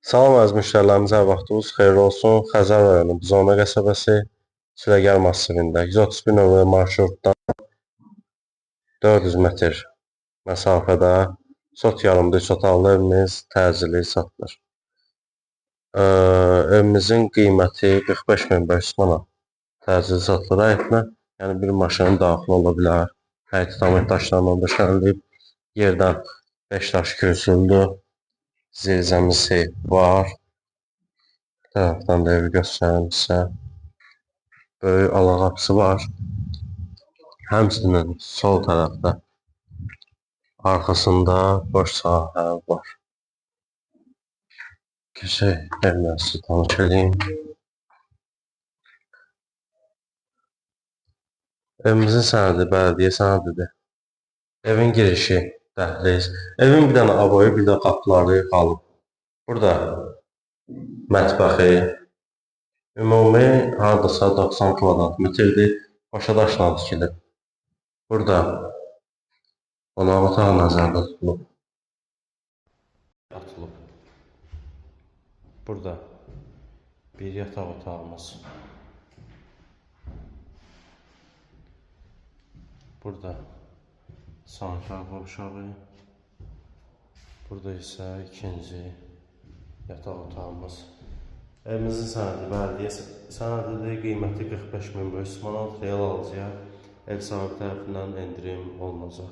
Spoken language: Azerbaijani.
Salam əziz müştərilərimiz, hər vaxtınız xeyirli olsun. Xəzər rayonu Buzovna qəsəbəsi Sürəgər massivində 131 nömrəli marşrutdan 400 metr məsafədə sot yarımda 3 otaqlı evimiz təcili satılır. Evimizin qiyməti 45.500 manat təcili satılır həyətinə. Yəni bir maşının daxil ola bilər. Həyəti tam daşlarla döşənilib. Yerdən 5 daş kürsüldür. Zirzəmisi var. Bu tərəfdən də evi göstərim sizə. Böyük alaqapısı var. Həmçinin sol tərəfdə arxasında boş sahə var. Keçək evlə sizi tanış edeyim. Evimizin sənədi bələdiyyə sənədidir. Evin girişi dəhliz. Evin bir dənə aboyu, bir də qapıları qalıb. Burada mətbəxi, ümumi hardasa 90 kvadrat metrdir. Qoşa daşla tikilib. Burada qonaq otağı nəzərdə tutulub. Atılıb. Burada bir yataq otağımız. Burada sanitar qovşağı. Burada isə ikinci yataq otağımız. Evimizin sənədi bələdiyyə sənədidir. Qiyməti 45.500 manat. Real alıcıya ev sahibi tərəfindən endirim olunacaq.